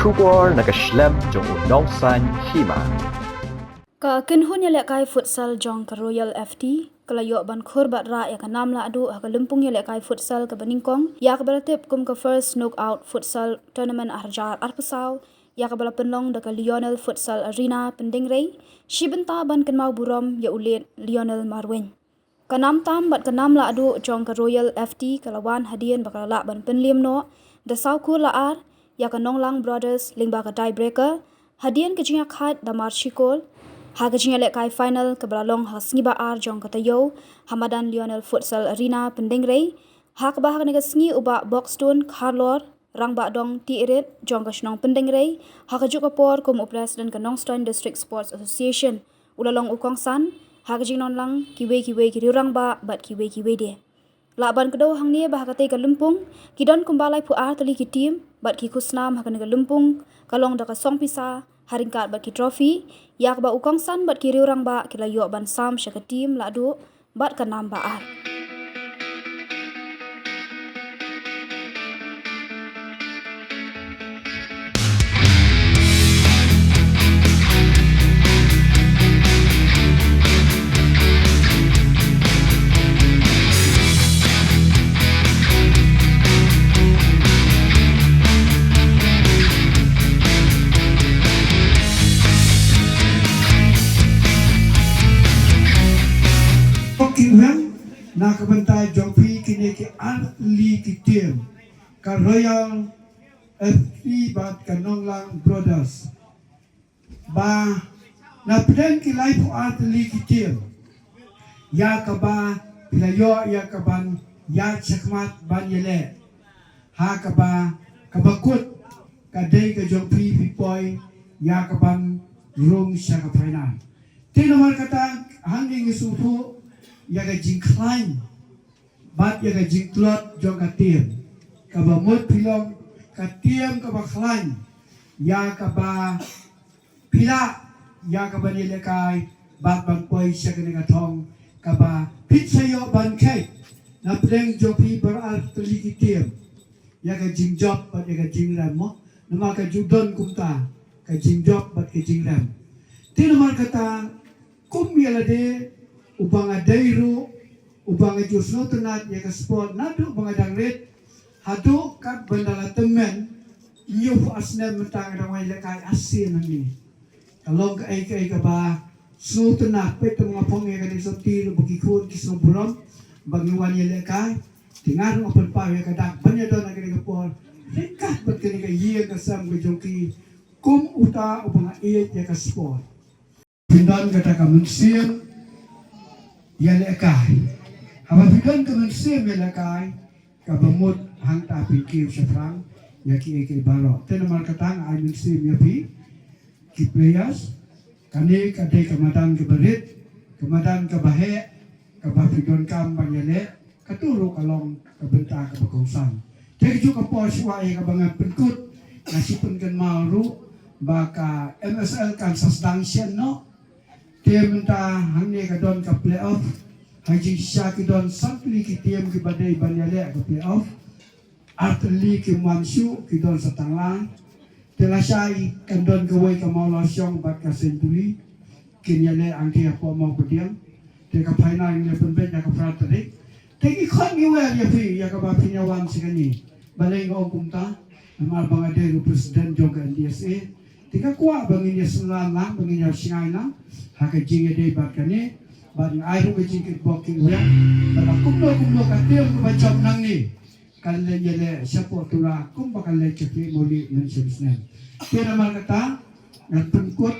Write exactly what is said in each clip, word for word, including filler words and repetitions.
Khubor na ka shlem jong u nongsaiñ hima. Ka kynhun ïalehkai futsal jong ka Royal F T ka la ïoh ban khur bad rah ïa ka nam lahduh ha ka lympung ïalehkai futsal kaba nyngkong ïa kaba la tip kum ka First Knockout Futsal Tournament arhajar arphew saw, ïa kaba la pynlong da ka Lionel Futsal Arena Pyndengrei, shi bynta ban kynmaw burom ïa u late Lionel Marwein. Ka nam tam bad ka nam lahduh jong ka Royal F T ka la wan hadien ba ka la lah ban pynliem noh da saw kur la ar ïa ka Nonglang Brothers lyngba ka tiebreaker hadien ka jingïakhaid da mar shi kol ha ka jingïalehkai final kaba la long ha ka sngi ba ar jong ka taïew ha madan Lionel Futsal Arena Pyndengrei, ha kaba ha kane ka sngi u Bah Boxstone Kharlor, Rangbah Dong Tirit jong ka shnong Pyndengrei, ha kajuh ka por kum u President ka Nongstoiñ District Sports Association, u la long u kongsan ha ka jingnonglang kiwei kiwei ki riew rangbah bad kiwei kiwei de. Lah ban kdew hangne ba ha katei ka lympung ki don kumba laiphew ar tylli ki team bad ki khusnam ha kane ka lympung ka long da ka song pisa ha ryngkat bad ki trophy, ïa kaba u kongsan bad ki riew rangbah ki la ïoh ban sam sha ka team lahduh bad ka nam ba ar. Ki weng na ka bynta jong phi kine ki artylli ki team, ka Royal F T bad ka Nonglang Brothers, ba na pdeng ki laiphew artylli ki team, ïa kaba phi la ïoh ïa kaban ïaid shakhmat ban ïaleh ha kaba, kaba kut ka dei ka jong phi, phi poi ïa kaban rung sha ka final. Te namar kata hangne ngi sngewthuh ïa ka jingkhlaiñ bad ïa ka jingtlot jong ka team, kaba mut phi long ka team kaba khlaiñ ïa kaba phi lah ïa kaban ïalehkai bad ban poi sha kane ka thong kaba phin sa ïoh ban kheit na pdeng jong phi baroh artylli ki team. Ïa ka jingjop bad ïa ka jingrem mo. Namar ka ju don kumta ka jingjop bad ka jingrem. Te namar kata kum ïa lade uba nga dei ruh uba nga ju sngewtynnat ïa ka sport naduh ba nga dang rit haduh katba nga la tymmen hynñiewphew ar snem mynta nga dang wan ïalehkai ar sien hangne. Ka long kaei kaei kaba sngewtynnat, peit te ma nga phong ïa kane ka sorti ruh ba ki khun ki sngewburom ba ngi wan ïalehkai. Te nga ruh nga pynpaw ïa ka dak ban ïadon ha kane ka por ryngkat bad kane ka ïing ka sem ka jong ki kum uta uba nga ïeit ïa ka sport. Phin don kata ka mynsiem ïalehkai. Haba phi don ka mynsiem ïalehkai kaba mut hangta phin kiew shaphrang ïa kiei kiei baroh. Te namar kata nga ai mynsiem ïa phi ki players. Kane ka dei ka madan kaba rit, ka madan kaba heh, kaba phi donkam ban ïaleh. Kato ruh ka long ka bynta kaba kongsan. Te kajuh ka por shuwa ïa kaba ngan pynkut, nga shu pynkynmaw ruh ba ka M S L kan sa sdang shen noh. Te mynta hangne ka don ka playoff. Ha jingshisha ki don san tylli ki team kiba dei ban ïaleh ka playoff. Artylli kim wan shuh, ki don sa tang lai. Te lashai kan don kawei ka Mawlawshong bad ka Saiñbuli. Kin ïaleh hangtei hapoh Mawpadiang. Te ka final ngi la pynbeit ha ka phra tarik. Te ngi khot ngi wer ïa phi ïa kaba phin ïa wan sha kane. Balei nga ong kumta? Namar ba nga dei u president jong ka N D S A. Te nga kwah ba ngin ïa sngewlem lang, ba ngin ïa shngaiñ lang ha ka jingïadei bad kane. Bad nga ai ruh ka jingkitbok kit weng ba la kumno kumno ka team kaba jop nangne kan leit ïaleh shapoh Tura kumba kan leit sha Kmawlih mynshem snem. Te namar kata ngan pynkut.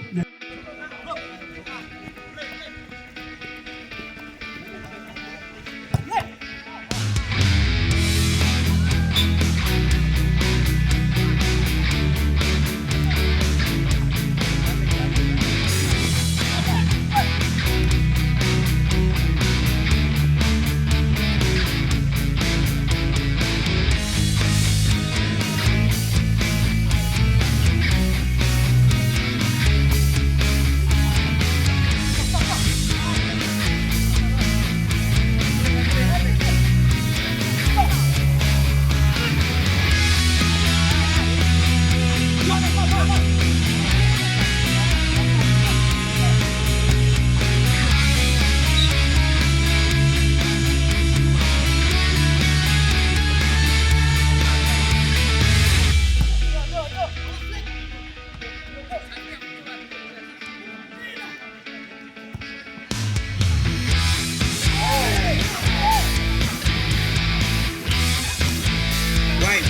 Wide.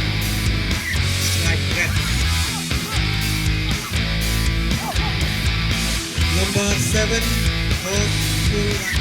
Strike red. Number seven, Hostul.